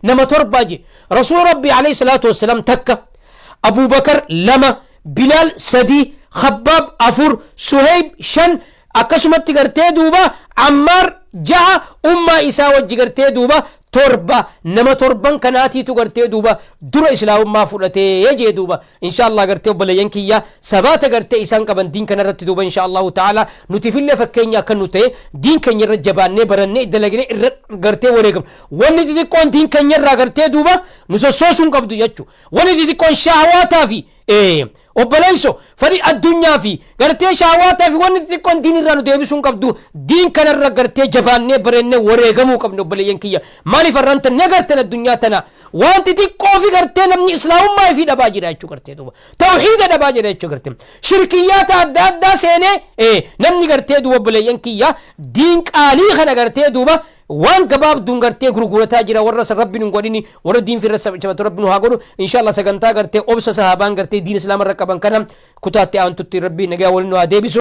Nama torbaa je Rasuula Rabbii alayhi salaatu wassalaam takka, Abuubakar lama, Bilaal sadii, Khabbaab afur, Suheyb shan, akkasumatti gartee duuba Ammaar jaha, ummaa isaa wajji gartee duuba torba. Nama torban kanaatiitu gartee duuba dura islaamummaa fudhatee jee duuba. Insha Allah gartee obboleeyyan kiyya, sabaata gartee isaan qaban diin kanarratti duuba, insha Allahu ta'ala nutifillee fakkeenya akka nu ta'e, diin keenya irra jabaannee barannee dalagnee irra gartee wareegamu. Wanni xixiqqoon diin keenya irraa gartee duuba nu sossoosuu hin qabdu jechuudha. Wanni xixiqqoon shahawaataa fi obboleeyso fedhi addunyaa fi gartee shahawaataa fi wanni xixiqqoon diin irraa nu deebisuu hin qabdu. Diin kanarra gartee jabaannee bareennee wareegamuu qabna, obboleeyyan kiyya. Maaliif har'aan tan ni agartan, addunyaa tana waan xixiqqoo fi gartee namni islaamummaa ifii dhabaa jira jechuu, gartee duuba tawhiida dhabaa jira jechuu, gartee shirkiyyaata adda addaa seenee namni gartee duuba, obboleeyyan kiyya, diin qaalii kana gartee duuba waan gabaabduun gartee gurgurataa jira. Warra san Rabbi nun godhini, warra diin firra sabatu Rabbi nu haa godhu, inshallah. Sagantaa gartee obsa sahaabaan gartee diin islaama irra qaban kana kutaatti aantutti Rabbi nagaa waliin nu haa deebisu.